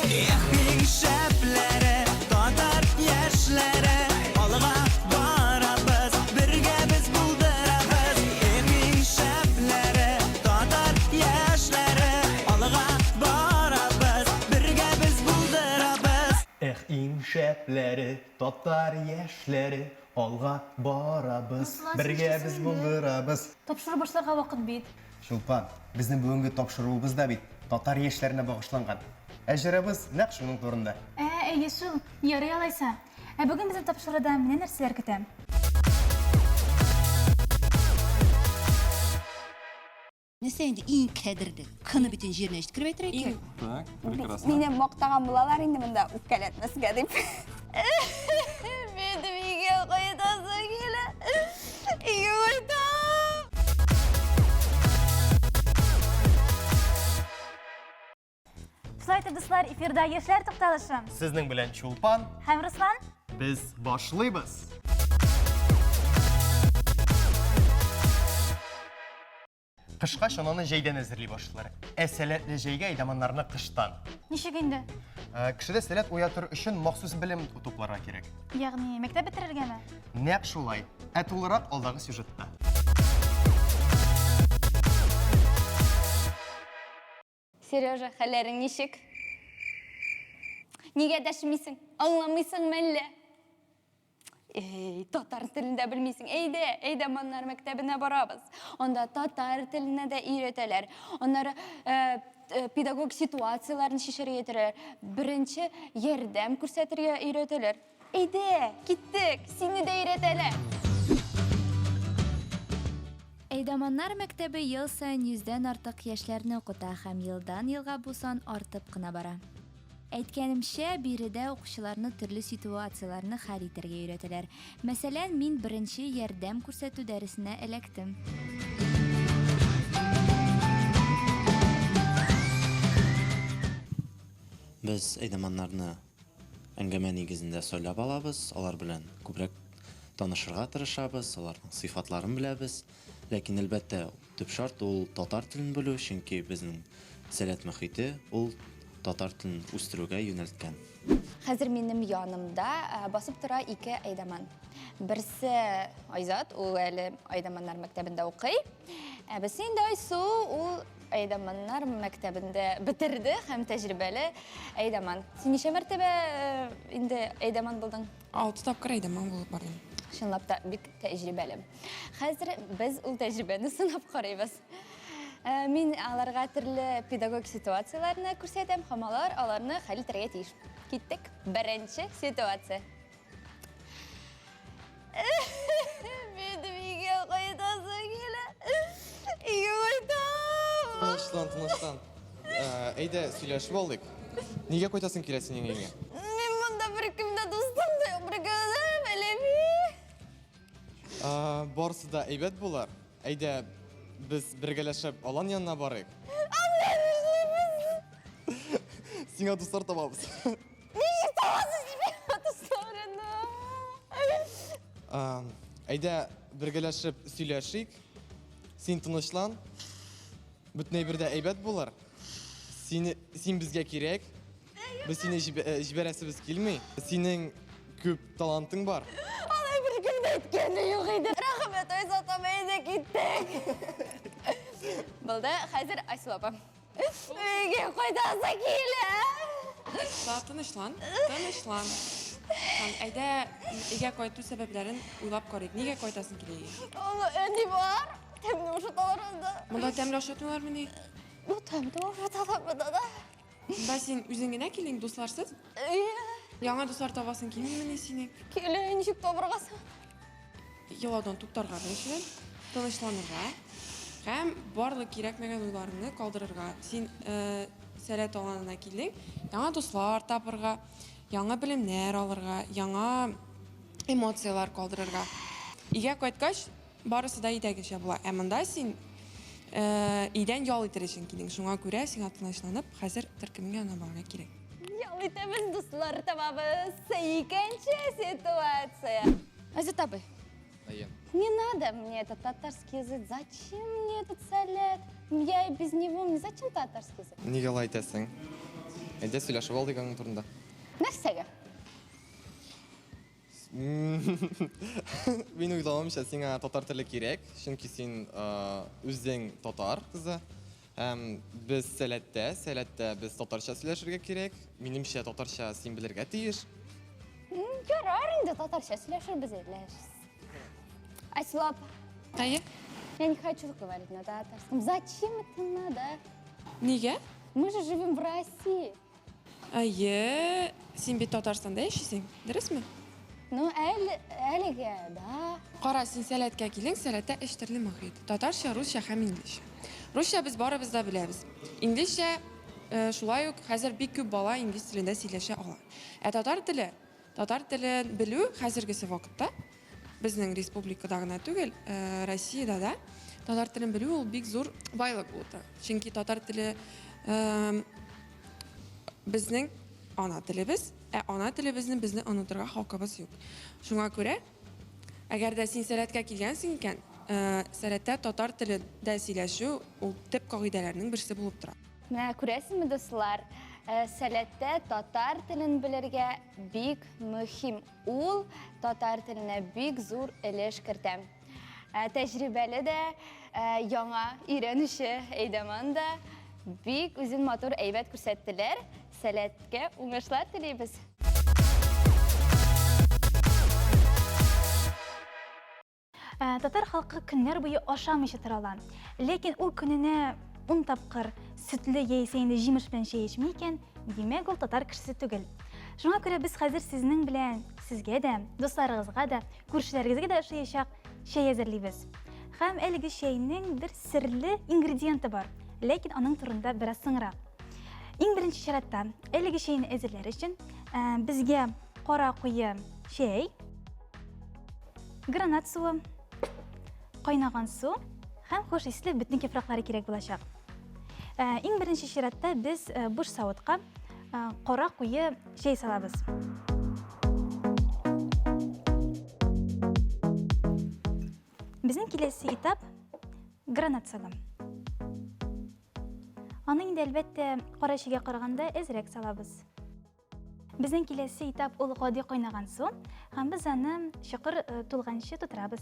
Эх, иң шәпләре, татар яшьләре, алга барабыз, бергә без булдырабыз. Эх, иң шәпләре, татар яшьләре, алга барабыз, бергә без булдырабыз. Эх, иң шәпләре, татар яшьләре, алга барабыз, Руслан, син бергә нишлисең без инде? булдырабыз. Тапшыру башларга вакыт бит. Чулпан, безнең бүгенге тапшыруыбыз да бит татар яшьләренә багышланган. Ә җырыбыз нәкъ шуның турында. Ә, әйе шул, ярый алайса. Ә бүген безне тапшыруда менә нәрсәләр көтә. Нәрсә инде иң кадерле? Кыны бөтен җиренә җиткереп әйтергә кирәк. Так, прекрасно. Мине мактаган булалар инде монда үпкәләтмәскә дип. Минем өйгә кайтасы килә. Өйгә кайтам. Шулай итеп, дуслар, эфирда яшьләр тукталышы. Сезнең белән Чулпан һәм Руслан. Без башлыйбыз. Кышка чананы җәйдән әзерли башлыйлар. Ә сәләтле җәйгә әйдаманнарны кыштан. Ничек инде? Ә, Кешедә сәләт уятыр өчен махсус белем тупларга кирәк. Ягъни мәктәп бетерергәме? Нәкъ шулай. Ә тулырак алдагы сюжетта. Сережа, хәлләрең ничек? Нигә дәшмисең? Аңламыйсың мәллә? Эй, татар телен дә белмисең. Әйдә, әйдә Маннар мәктәбенә барабыз. Анда татар теленә дә өйрәтәләр. Аннары э, э, педагог ситуацияләрен чишәргә өйрәтәләр. Беренче ярдәм күрсәтергә өйрәтәләр. Әйдә, киттек, сине дә өйрәтәләр. Әйдаманнар мәктәбе ел саен йөздән артык яшьләрне укыта һәм елдан-елга бу сан артып кына бара. Әйткәнемчә, биредә укучыларны төрле ситуацияләрне хәл итәргә өйрәтәләр. Мәсәлән, мин беренче ярдәм күрсәтү дәресенә эләктем. Без әйдаманнарны Әңгәмә нигезендә сайлап алабыз, алар белән күбрәк танышырга тырышабыз, аларның сыйфатларын беләбез. Ләкин, әлбәттә, төп шарт ул татар телен белү, чөнки безнең Сәләт мохите ул татар телен үстерүгә юнәлткән. Хәзер минем янымда басып тора ике әйдаман. Берсе Айзат, ул әле әйдаманнар мәктәбендә укый. Ә берсе инде Айсу, ул Әйдаманнар мәктәбендә бетерде һәм тәҗрибәле әйдаман. Син ничә мәртәбә э, инде әйдаман булдың? Алты тапкыр әйдаман булып бардым. Чынлап та бик тәҗрибәле. Хәзер без ул тәҗрибәне сынап карыйбыз. Э, мин аларга төрле педагог ситуацияләрне күрсәтәм һәм алар аларны хәл итәргә тиеш. Киттек. Беренче ситуация. Минем өйгә кайтасы килә. Өйгә кайтам. Тынычлан, тынычлан. Э, әйдә, сөйләшеп алыйк. Нигә кайтасың килә синең өеңә? Мин монда беркем дә дустым да юк, беркем дә белми. Э, барысы да әйбәт булыр. Әйдә, без бергәләшеп алан янына барыйк. Анда нишлибез? Сиңа дуслар табабыз. Ничек табасыз миңа дусларны? Әйдә, бергәләшеп сөйләшик. Син тынычлан. Бөтен әйбер дә әйбәт булыр. Сине, син безгә кирәк. Без сине э, җибәрәсебез килми. Синең күп талантың бар. Алай беркем дә әйткәне юк иде. Рәхмәт, Айзат апа, әйдә киттек. Булды, хәзер Айсылу апа. Өйгә кайтасы килә. Да, тынычлан, тынычлан. Һәм әйдә өйгә кайту сәбәпләрен уйлап карыйк. Нигә кайтасың килә өйгә? Аны әни бар. Тәмле ашаталар анда. Монда тәмле ашатмыйлармыни? Ну, тәмле ашаталар монда да. Монда син үзең генә килдең, дусларсыз? Әйе. Яңа дуслар табасың килмимени синең? Килә, ничек табырга соң? Елаудан туктарга беренчедән, тынычланырга һәм барлык кирәкмәгән уйларыңны калдырырга. Син э, сәләт аланына килдең, яңа дуслар табырга, яңа белемнәр алырга, яңа эмоцияләр калдырырга. Өйгә кайткач, барысы да өйдәгечә була. Ә монда син э, өйдән ял итер өчен килдең. Шуңа күрә сиңа тынычланып, хәзер төркемеңә янына барырга кирәк. Ял итәбез, дуслар табабыз. Икенче ситуация. Айзат абый, Әйе. не надо мне этот татарский язык. Зачем мне этот салат? Я и без него. Мне зачем татарский язык? Нигә алай әйтәсең? Әйдә сөйләшеп алыйк аның турында. Нәрсәгә? Мин уйлавымча, сиңа татар теле кирәк, чөнки син үзең татар кызы. Һәм без Сәләттә, Сәләттә без татарча сөйләшергә кирәк. Минемчә, татарча син белергә тиеш. Ярар инде, татарча сөйләшербез әле. Айсылу апа. Әйе. Я не хочу говорить на татарском. Зачем это надо? Нигә? Мы же живем в России. Әйе, син бит Татарстанда яшисең, дөресме? Ну, әле, әлегә, да. Кара, син Сәләткә килең, Сәләттә өч төрле мохит. Татарча, русча һәм инглизчә. Русча без барыбыз да беләбез. Инглизчә э, шулай ук хәзер бик күп бала инглиз телендә сөйләшә ала. Ә татар теле, татар телен белү хәзергесе вакытта безнең республикада гына түгел, э, Россиядә дә татар телен белү ул бик зур байлык булып тора. Чөнки татар теле э, безнең ана телебез, ә ана телебезне безне онытырга хакыбыз юк. Шуңа күрә, әгәр дә син Сәләткә килгәнсең икән, э, Сәләттә татар телендә сөйләшү ул төп кагыйдәләрнең берсе булып тора. Менә күрәсезме, дуслар, Сәләттә татар телен белергә бик мөһим. Ул татар теленә бик зур өлеш кертә. Ә, тәҗрибәле дә, ә, яңа өйрәнүче әйдәман да бик үзен матур әйбәт күрсәттеләр. Сәләткә уңышлар телибез. Ә, татар халкы көннәр буе ашамыйча тора ала. Ләкин ул көненә ун тапкыр сөтле яисә инде җимеш белән чәй эчми икән, димәк, ул татар кешесе түгел. Шуңа күрә без хәзер сезнең белән, сезгә дә, дусларыгызга да, күршеләрегезгә дә ошаячак чәй әзерлибез. Һәм әлеге чәйнең бер серле ингредиенты бар, ләкин аның турында бераз соңрак. Иң беренче чиратта, әлеге чәйне әзерләр өчен ә, безгә кара куе чәй, Гранат суы, кайнаган су һәм хуш исле бөтнек яфраклары кирәк булачак. Ә, иң беренче чиратта без э, буш савытка э, кара куе чәй салабыз. Безнең киләсе этап гранат согы. Аны инде әлбәттә кара чәйгә караганда әзрәк салабыз. Безнең киләсе этап ул гади кайнаган су, һәм без аны чокыр э, тулганчы тутырабыз.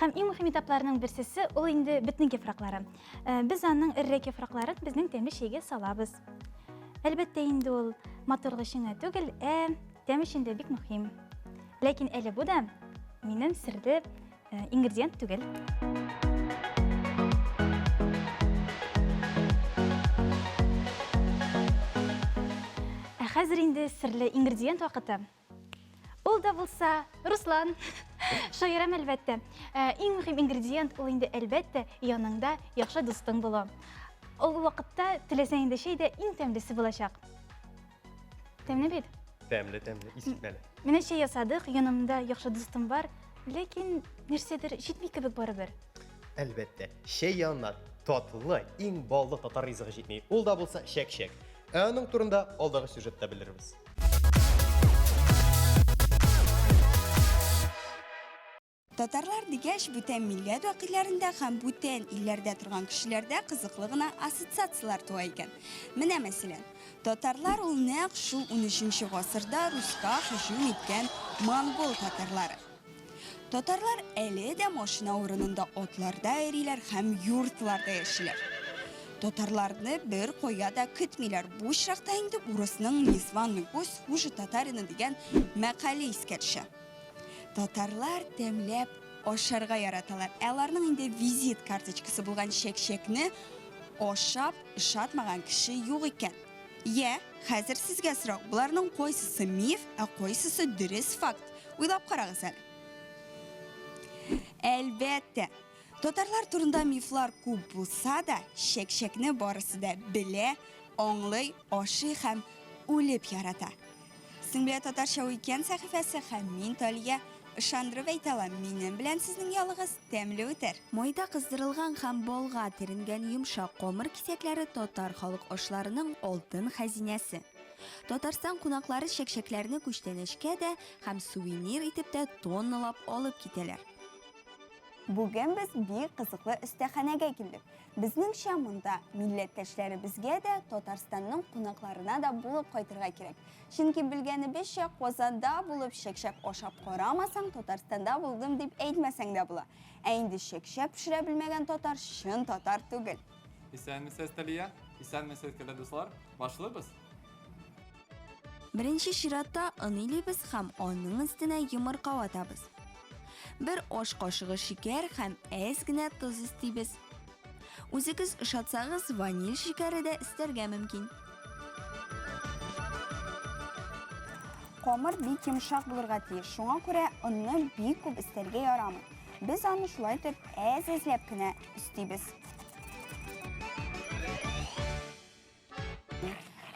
Һәм иң мөһим этапларның берсесе ул инде бетнең яфраклары. Э, без аның эррәк яфракларын безнең тәмле чәйгә салабыз. Әлбәттә инде ул матурлык өчен генә түгел, ә тәм өчен дә бик мөһим. Ләкин әле бу да минем серле Э, ингредиент түгел. Ә хәзер инде серле ингредиент вакыты. Ул да булса Руслан. Шаярам әлбәттә. Э, иң мөһим ингредиент ул инде әлбәттә яныңда яхшы дустың булу. Ул вакытта теләсәң инде чәй дә иң тәмлесе булачак. Тәмле бит? Тәмле, тәмле, искитмәле. Менә чәй ясадык, янымда яхшы дустым бар, ләкин нәрсәдер җитми кебек барыбер. Әлбәттә, чәй янына татлы, иң баллы татар ризыгы җитми. Ул да булса чәк-чәк. Ә аның турында алдагы сюжетта белербез. Татарлар дигәч, бүтән милләт вәкилләрендә һәм бүтән илләрдә торган кешеләрдә кызыклы гына ассоциацияләр туа икән. Менә, мәсәлән, татарлар ул нәкъ шул унөченче гасырда Руська һөҗүм иткән монгол татарлары. Татарлар әле дә машина урынында атларда йөриләр һәм юртларда яшиләр. Татарларны бер кая да көтмиләр. Бу очракта инде урысның незваный гость хуже татарина дигән мәкале искә төшә. Татарлар тәмләп ашарга яраталар. Ә аларның инде визит карточкасы булган чәкчәкне ашап ошатмаган кеше юк икән. Йә, хәзер сезгә сорау, боларның кайсысы миф, ә кайсысы дөрес факт? Уйлап карагыз әле. Әлбәттә, татарлар турында мифлар күп булса да, чәкчәкне барысы да белә, аңлый, ашый һәм үлеп ярата. Сезнең белән Татарча Уикенд сәхифәсе һәм мин Талия. Ышандырып әйтә алам, минем белән сезнең ялыгыз тәмле үтәр. Майда кыздырылган һәм балга төренгән йомшак камыр кисәкләре татар халык ашларының алтын хәзинәсе. Татарстан кунаклары чәкчәкләрне күчтәнәчкә дә һәм сувенир итеп тә тонналап алып китәләр. Бүген без бик кызыклы өстәханәгә килдек. Безнеңчә монда милләттәшләребезгә дә, Татарстанның кунакларына да булып кайтырга кирәк. Чөнки белгәнебезчә, Казанда булып чәкчәк ашап карамасаң, Татарстанда булдым дип әйтмәсәң дә була. Ә инде чәкчәк пешерә белмәгән татар чын татар түгел. Исәнмесез, Талия. Исәнмесез, кадерле дуслар. Башлыйбыз. Беренче чиратта он илибез һәм аның өстенә йомырка ватабыз. Бер аш кашыгы шикәр һәм әз генә тоз өстибез. Үзегез ошатсагыз, ваниль шикәре дә өстәргә мөмкин. Камыр бик йомшак булырга тиеш, шуңа күрә онны бик күп өстәргә ярамый. Без аны шулай итеп әз-әзләп кенә өстибез.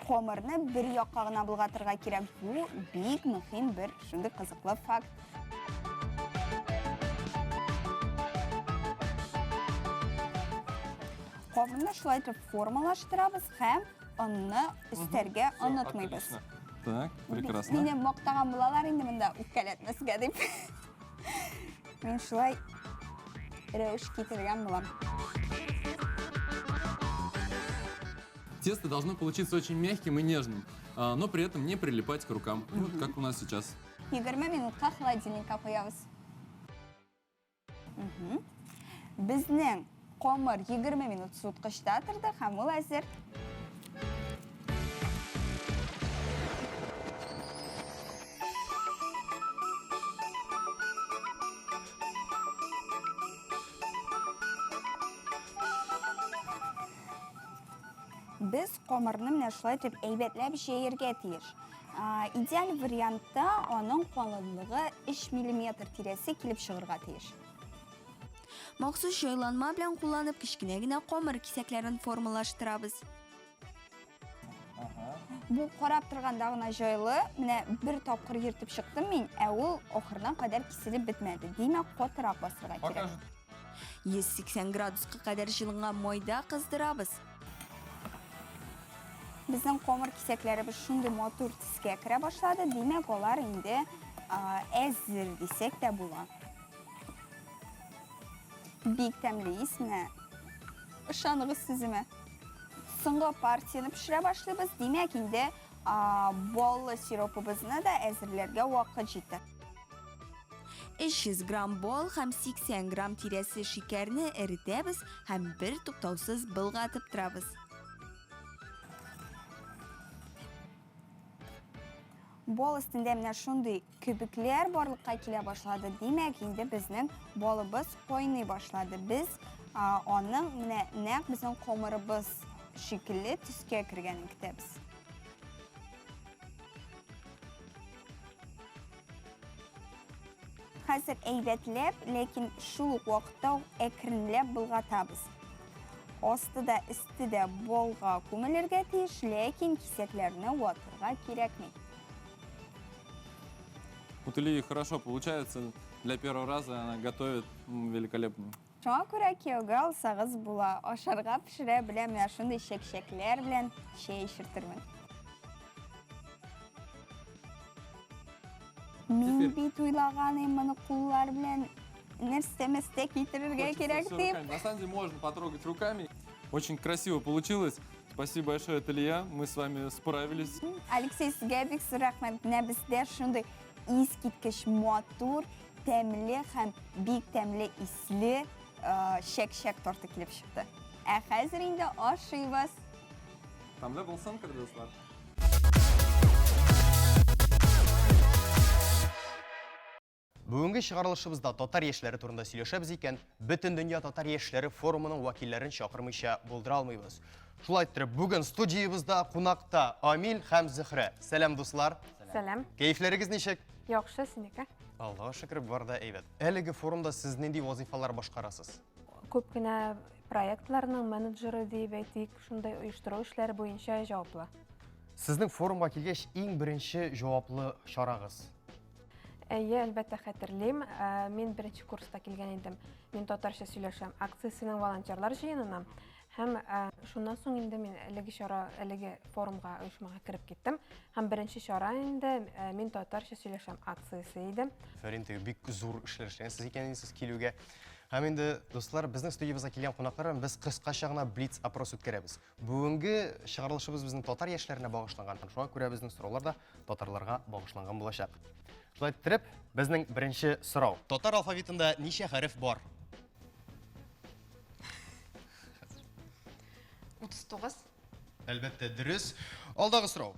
Камырны бер якка гына болгатырга кирәк. Бу бик мөһим бер шундый кызыклы факт. Камырны шулай итеп формалаштырабыз һәм онны өстәргә онытмыйбыз. Так, прекрасно. Мине мактаган булалар инде монда үпкәләтмәскә дип. Мин шулай рәвеш китергән булам. Тесто должно получиться очень мягким и нежным, но при этом не прилипать к рукам, вот как у нас сейчас. 20 минутка холодильникка куябыз. Безнең камыр 20 минут суыткычта торды һәм ул әзер. Без камырны менә шулай итеп әйбәтләп җәергә тиеш. Идеаль вариантта аның калынлыгы 3 миллиметр тирәсе килеп чыгырга тиеш. Махсус җайланма белән кулланып кечкенә генә камыр кисәкләрен формалаштырабыз. Бу карап торганда гына җайлы. Менә бер тапкыр йөртеп чыктым мин, ә ул ахырына кадәр киселеп бетмәде. Димәк, катырак басырга кирәк. 180 градуска кадәр җылынган майда кыздырабыз. Безнең камыр кисәкләребез шундый матур төскә керә башлады. Димәк, алар инде әзер дисәк тә була. Бик тәмле ис, менә ышаныгыз сүземә. Соңгы партияне пешерә башлыйбыз. Димәк, инде баллы сиропыбызны да әзерләргә вакыт җитте. 300 грамм бал һәм 80 грамм тирәсе шикәрне эретәбез һәм бер туктаусыз болгатып торабыз. Бал өстендә менә шундый Көбекләр барлыкка килә башлады. Димәк, инде безнең балыбыз кайный башлады. Без аның менә нәкъ безнең комырыбыз шикелле төскә кергәнен көтәбез. Хәзер әйбәтләп, ләкин шул ук вакытта ук әкренләп болгатабыз. Асты да, өсте дә балга күмелергә тиеш, ләкин кисәкләрне ватырга кирәкми. У Талии хорошо получается. Для первого раза она готовит великолепно. Шуңа күрә кияүгә алсагыз була. Ашарга пешерә белә, менә шундый чәкчәкләр белән чәй эчертермен. Мин бит уйлаган идем моны куллар белән нәрсә-мәстә китерергә кирәк дип. На самом деле можно потрогать руками. Очень красиво получилось. Спасибо большое, Талия. Мы с вами справились. Алексей, сезгә бик зур рәхмәт. Менә бездә шундый искиткеч матур, тәмле һәм бик тәмле исле чәк-чәк торты килеп чыкты. Ә хәзер инде ашыйбыз. Тәмле булсын, кадерле дуслар. Бүгенге чыгарылышыбызда татар яшьләре турында сөйләшәбез икән, Бөтендөнья татар яшьләре форумының вәкилләрен чакырмыйча булдыра алмыйбыз. Шулай иттереп, бүген студиябездә кунакта Амил һәм Зөһрә. Сәлам, дуслар. Сәлам. Кәефләрегез ничек? Яхшы, синеке? Аллаһка шөкер, бар да әйбәт. Әлеге форумда сез нинди вазыйфалар башкарасыз? Күп кенә проектларның менеджеры диеп әйтик, шундай оештыру эшләре буенча җаваплы. Сезнең форумга килгәч, иң беренче җаваплы чарагыз? Әйе, әлбәттә хәтерлим. Э, мин беренче курста килгән идем. Мин татарча сөйләшәм акциясенең волонтерлар җыенына. Һәм э, шуннан соң инде мин әлеге чара, әлеге форумга, оешмага кереп киттем. Һәм беренче чара инде э, мин татарча сөйләшәм акциясе иде. Афәрин, теге бик зур эшләр эшләгәнсез икән инде сез килүгә. Һәм инде, дуслар, безнең студиябезгә килгән кунаклар белән без кыскача гына блиц опрос үткәрәбез. Бүгенге чыгарылышыбыз безнең татар яшьләренә багышланган. Шуңа күрә безнең сораулар да татарларга багышланган булачак. Шулай иттереп, безнең беренче сорау. Татар алфавитында ничә хәреф бар? 39. Әлбәттә, дөрес. Алдагы сорау.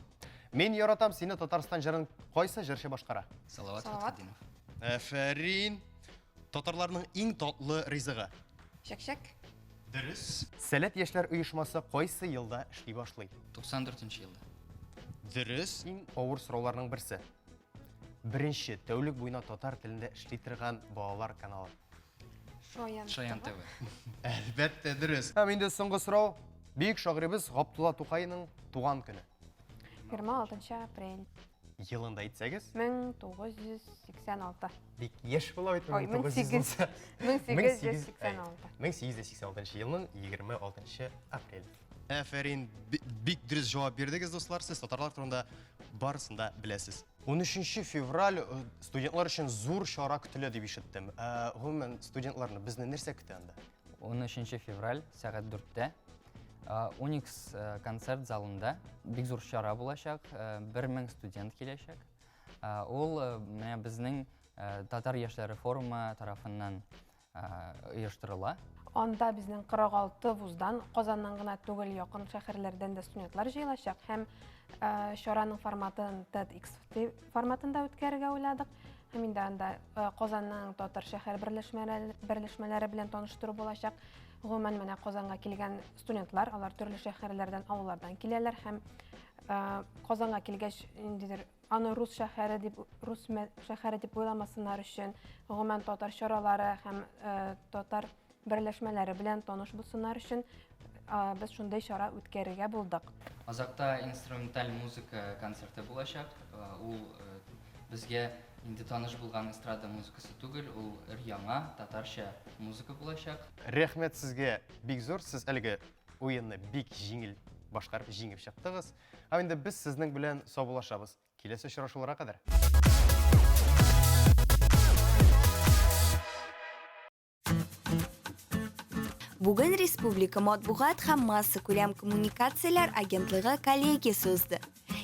Мин яратам сине Татарстан җырын кайсы җырчы башкара? Салават Салават. Фәтхетдинов. Әфәрин. Татарларның иң татлы ризыгы. Чәкчәк. Дөрес. Сәләт яшьләр оешмасы кайсы елда эшли башлый? 94 елда. Дөрес. Иң авыр сорауларның берсе. Беренче тәүлек буена татар телендә эшли торган балалар каналы. Шаян. Шаян ТВ. Әлбәттә, дөрес. Һәм инде соңгы сорау. Бөек шагыйребез Габдулла Тукайның туган көне. 26 апрель. Елын да әйтсәгез. 1986. Бик яшь була бит Ой, 1900 1886. 1886 елның 26 апрель. Әфәрин, бик дөрес җавап бирдегез, дуслар. Сез татарлар турында барысын да беләсез. 13 февраль э, студентлар өчен зур чара көтелә дип ишеттем. Ә, гомумән, студентларны безне нәрсә көтә анда? 13 февраль сәгать 4-тә Уникс концерт залында бик зур чара булачак, 1000 студент киләчәк. Ул менә безнең Татар яшьләре форумы тарафыннан оештырыла. Анда безнең 46 вуздан, Казаннан гына түгел, якын шәһәрләрдән дә студентлар җыелачак һәм чараның форматын TEDx форматында үткәрергә уйладык. Һәм инде анда Казанның татар шәһәр берләшмәләре белән таныштыру булачак. Гомумән, менә Казанга килгән студентлар, алар төрле шәһәрләрдән, авыллардан киләләр һәм Казанга килгәч, ниндидер аны рус шәһәре дип, рус шәһәре дип уйламасыннар өчен, гомумән татар чаралары һәм татар берләшмәләре белән таныш булсыннар өчен без шундый чара үткәрергә булдык. Азакта инструменталь музыка концерты булачак. Ул безгә инде таныш булган эстрада музыкасы түгел, ул өр-яңа татарча музыка булачак. Рәхмәт сезгә бик зур, сез әлеге уенны бик җиңел башкарып, җиңеп чыктыгыз. Һәм инде без сезнең белән саубуллашабыз. Киләсе очрашуларга кадәр. Бүген республика матбугат һәм массакүләм коммуникацияләр агентлыгы коллегиясе узды.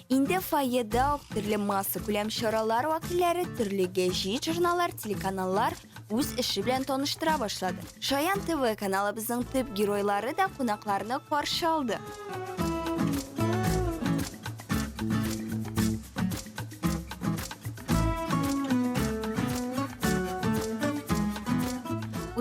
Инде фойеда ук төрле массакүләм чаралар вәкилләре, төрле гәҗит, журналлар, телеканаллар үз эше белән таныштыра башлады. Шаян ТВ каналыбызның төп геройлары да кунакларны каршы алды.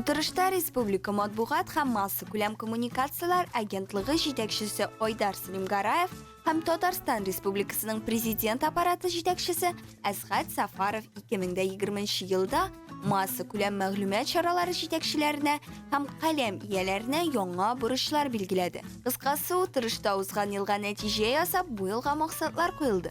Утырышта республика матбугат һәм массакүләм коммуникацияләр агентлыгы җитәкчесе Айдар Сәлимгараев һәм Татарстан Республикасының президент аппараты җитәкчесе Әсгать Сафаров 2020 елда массакүләм мәгълүмат чаралары җитәкчеләренә һәм каләм ияләренә яңа бурычлар билгеләде. Кыскасы, утырышта узган елга нәтиҗә ясап, бу елга максатлар куелды.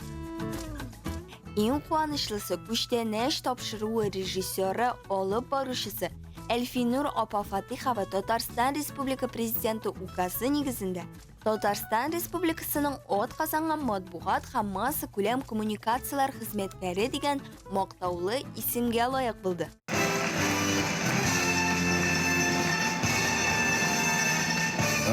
Иң куанычлысы, Күчтәнәч тапшыруы режиссеры, алып баручысы Әлфинур апа Фатыйхова Татарстан Республика Президенты указы нигезендә Татарстан Республикасының атказанган матбугат һәм массакүләм коммуникацияләр хезмәткәре дигән мактаулы исемгә лаек булды.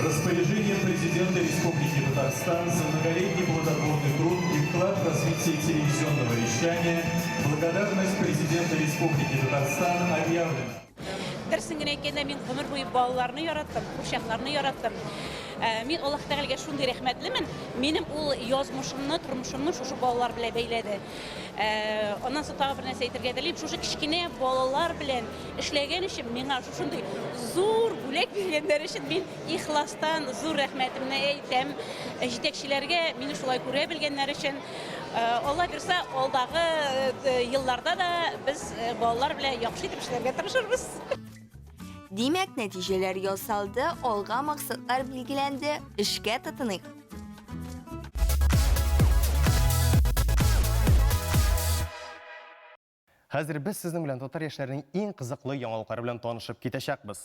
Распоряжением президента Республики Татарстан за многолетний плодотворный труд и вклад в развитие телевизионного вещания благодарность президента Республики Татарстан объявлена. Дөресен генә әйткәндә, мин гомер буе балаларны яраттым, курчакларны яраттым. Э, мин Аллаһ Тәгаләгә шундый рәхмәтлемен, минем ул язмышымны, тормышымны шушы балалар белән бәйләде. Э, аннан соң тагы бер нәрсә әйтергә телим, шушы кечкенә балалар белән эшләгән өчен миңа шушындый зур бүләк биргәннәр өчен мин ихластан зур рәхмәтемне әйтәм җитәкчеләргә, мине шулай күрә белгәннәр өчен. Э, Алла бирса, алдагы э, елларда да без э, балалар белән яхшы итеп эшләргә тырышырбыз. Димәк, нәтиҗәләр ясалды, алга максатлар билгеләнде, эшкә тотыныйк. Хәзер без сезнең белән татар яшьләренең иң кызыклы яңалыклары белән танышып китәчәкбез.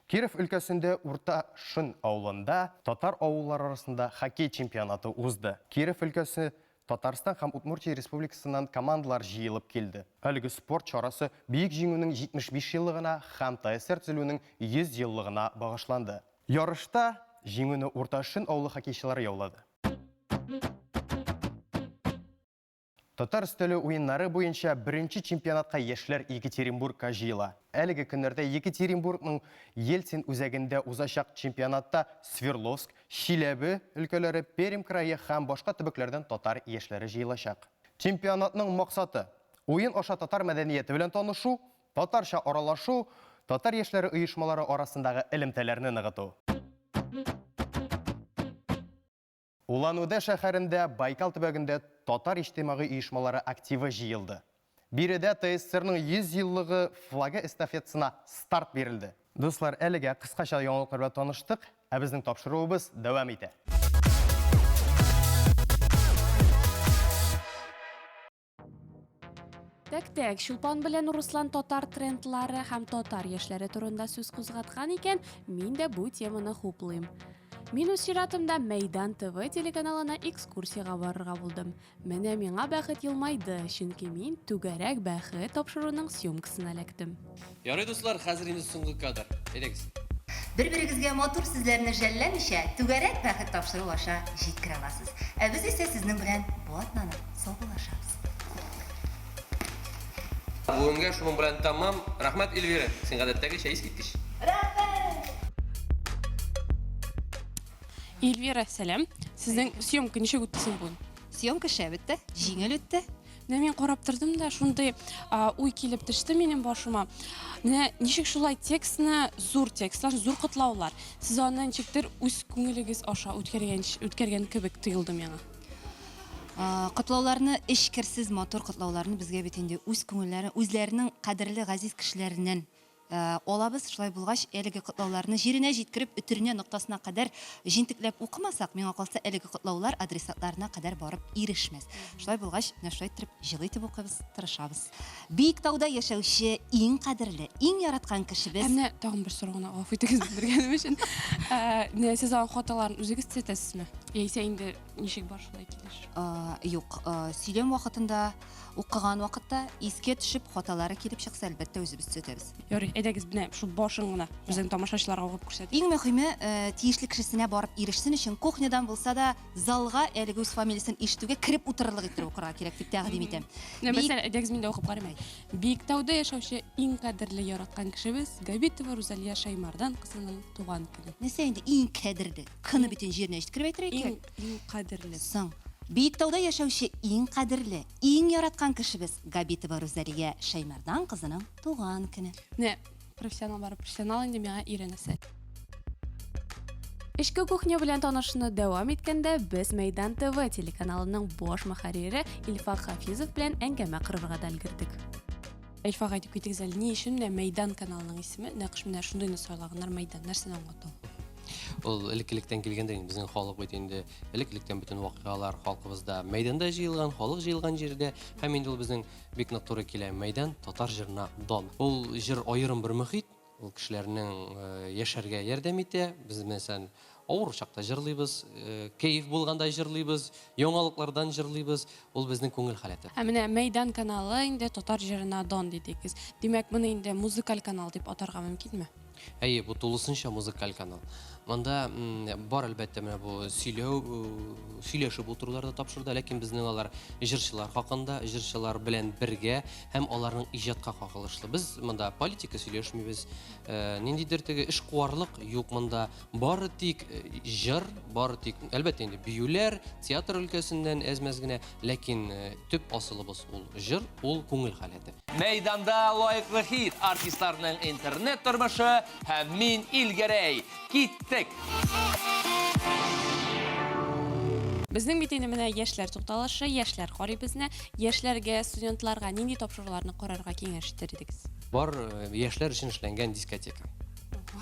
Киров өлкәсендә Урта Шөн авылында татар авыллары арасында хоккей чемпионаты узды. Киров өлкәсе Татарстан һәм Удмуртия Республикасыннан командалар җыелып килде. Әлеге спорт чарасы Бөек Җиңүнең 75 еллыгына һәм ТАССР төзелүнең 100 еллыгына багышланды. Ярышта җиңүне Урта Шөн авылы хоккейчылары яулады. Татар өстәле уеннары буенча беренче чемпионатка яшьләр Екатеринбургка җыела. Әлеге көннәрдә Екатеринбургның Ельцин үзәгендә узачак чемпионатта Свердловск, Чиләбе өлкәләре, Пермь крае һәм башка төбәкләрдән татар яшьләре җыелачак. Чемпионатның максаты, уен аша татар мәдәнияте белән танышу, татарча аралашу, татар яшьләре оешмалары арасындагы элемтәләрне ныгыту. Улан-Удэ шәһәрендә Байкал төбәгендә татар иҗтимагый оешмалары активы җыелды. Биредә ТССРның 100 еллыгы флагы эстафетасына старт бирелде. Дуслар, әлегә кыскача яңалыклар белән таныштык, ә безнең тапшыруыбыз дәвам итә. Тәк-тәк, Чулпан белән Руслан татар трендлары һәм татар яшьләре турында сүз кузгаткан икән, мин дә бу теманы хуплыйм. Мин үз чиратымда Мәйдан ТВ телеканалына экскурсиягә барырга булдым. Менә миңа бәхет елмайды, чөнки мин Түгәрәк бәхет тапшыруының съемкасына эләктем. Ярый, дуслар, хәзер инде соңгы кадр. Әйдәгез. Бер-берегезгә матур сүзләрне жәлләмичә, Түгәрәк бәхет тапшыруы аша җиткерә аласыз. Ә без исә сезнең белән бу атнаны саубуллашабыз. Бүгенгә шуның белән тәмам. Рәхмәт, Эльвира, син гадәттәгечә искиткеч. Рәхмәт! Эльвира, сәлам. Сезнең съемка ничек үтте соң бүген? Съемка шәп үтте, җиңел үтте. Менә мин карап тордым да, шундый уй килеп төште минем башыма. Менә ничек шулай текстны, зур текстлар, зур котлаулар. Сез аны ничектер үз күңелегез аша үткәргән, үткәргән кебек тоелды миңа. Котлауларны, эчкерсез матур котлауларны безгә бит инде үз күңелләре, үзләренең кадерле газиз кешеләреннән алабыз. Шулай булгач, әлеге котлауларны җиренә җиткереп, өтеренә ноктасына кадәр җентекләп укымасак, миңа калса, әлеге котлаулар адресатларына кадәр барып ирешмәс. Шулай булгач, менә шулай иттереп җылы итеп укыйбыз, тырышабыз. Биектауда яшәүче иң кадерле, иң яраткан кешебез. Ә менә тагын бер сорау гына, гафу итегез бүлдергәнем өчен. Менә сез аның хаталарын үзегез төзәтәсезме? Яисә инде ничек бар шулай килеш? Юк, сөйләм вакытында Укыган вакытта искә төшеп, хаталары килеп чыкса, әлбәттә, үзебез төзәтәбез. Ярый, әйдәгез, менә шул башын гына безнең тамашачыларга укып күрсәтик. Иң мөһиме, э, тиешле кешесенә барып ирешсен өчен, кухнядан булса да, залга әлеге үз фамилиясен ишетүгә кереп утырырлык иттереп укырга кирәк дип тәкъдим итәм. Менә мәсәлән, әйдәгез, мин дә укып карыйм әле. Биектауда яшәүче иң кадерле яраткан кешебез Габитова Рузалия Шәймардан кызының туган көне. Нәрсә инде иң кадерле? Кыны бөтен җиренә җиткереп әйтергә кирәк. Иң кадерле. Соң, Биектауда яшәүче иң кадерле, иң яраткан кешебез Габитова Рузалия Шәймәрдан кызының туган көне. Менә профессионал бар, профессионал инде миңа өйрәнәсе. Эчке кухня белән танышуны дәвам иткәндә без Мәйдан ТВ телеканалының баш мөхәррире Илфак Хафизов белән әңгәмә корырга да өлгердек. Илфак, әйтеп китегез әле, ни өчен менә Мәйдан каналының исеме нәкъ менә шундыйны сайлаганнар Мәйдан, нәрсәне аңлата ул? Ул элек-электән килгәндер инде, безнең халык бит инде элек-электән бөтен вакыйгалар халкыбызда мәйданда җыелган, халык җыелган җирдә һәм инде ул безнең бик нык туры килә. Мәйдан татар җырына дан. Ул җыр аерым бер мөхит, Ул кешеләрнең яшәргә ярдәм итә. Без, мәсәлән, авыр чакта җырлыйбыз, кәеф булганда җырлыйбыз, яңалыклардан җырлыйбыз. Ул безнең күңел халәте. Ә менә Мәйдан каналы инде татар җырына дан дидегез. Димәк, моны инде музыкаль канал дип атарга мөмкинме? Әйе, бу тулысынча музыкаль канал. Монда бар, әлбәттә, менә бу сөйләү, сөйләшеп утырулар да тапшыруда, ләкин безнең алар җырчылар хакында, җырчылар белән бергә һәм аларның иҗатка кагылышлы. Без монда политика сөйләшмибез, э, ниндидер теге эшкуарлык юк монда. Бары тик э, җыр, бары тик, әлбәттә инде биюләр, театр өлкәсеннән әз-мәз генә, ләкин э, төп асылыбыз ул җыр, ул күңел халәте. Мәйданда лаеклы хит, артистларның интернет тормышы һәм мин Илгәрәй. Киттек! Безнең бит инде менә яшьләр тукталышы, яшьләр карый безне. Яшьләргә, студентларга нинди тапшыруларны карарга киңәш итәр идегез? Бар э, яшьләр өчен эшләнгән дискотека.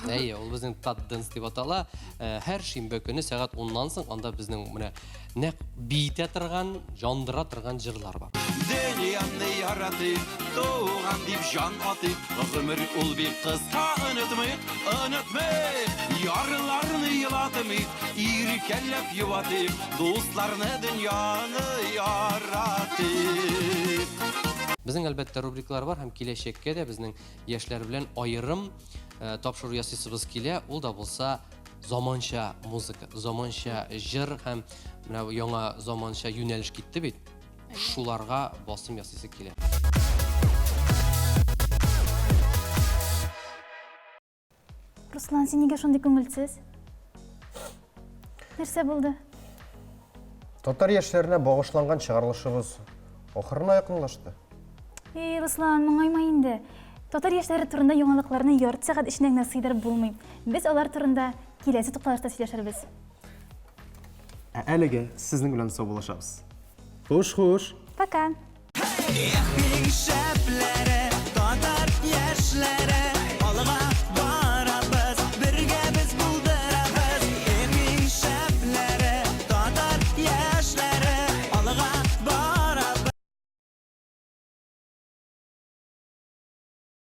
Әйе, ул безнең Тат Дэнс дип атала. Э, һәр шимбә көне сәгать 10-нан соң анда безнең менә нәкъ биетә торган, җандыра торган җырлар бар. Дөньямны яратып, туган дип җан атып, гомер ул бик кыска, онытмыйк, онытмыйк. Ярларны елатмыйк, иркәләп юатыйк, дусларны дөньяны яратыйк. Безнең әлбәттә рубрикалар бар һәм киләчәккә дә безнең яшьләр белән аерым э, тапшыру ясыйсыбыз килә. Ул да булса заманча музыка, заманча җыр һәм менә яңа заманча юнәлеш китте бит. Шуларга басым ясыйсы килә. Руслан, син нигә шундый күңелсез? Нәрсә булды? Татар яшьләренә багышланган чыгарылышыбыз ахырына якынлашты. Эй, Руслан, моңайма инде. Татар яшьләре турында яңалыкларны ярты сәгать эченә генә сыйдырып булмый. Без алар турында киләсе тукталышта сөйләшербез. Ә әлегә сезнең белән саубуллашабыз. Хуш, хуш. Пока. Эх, мин шәпләре!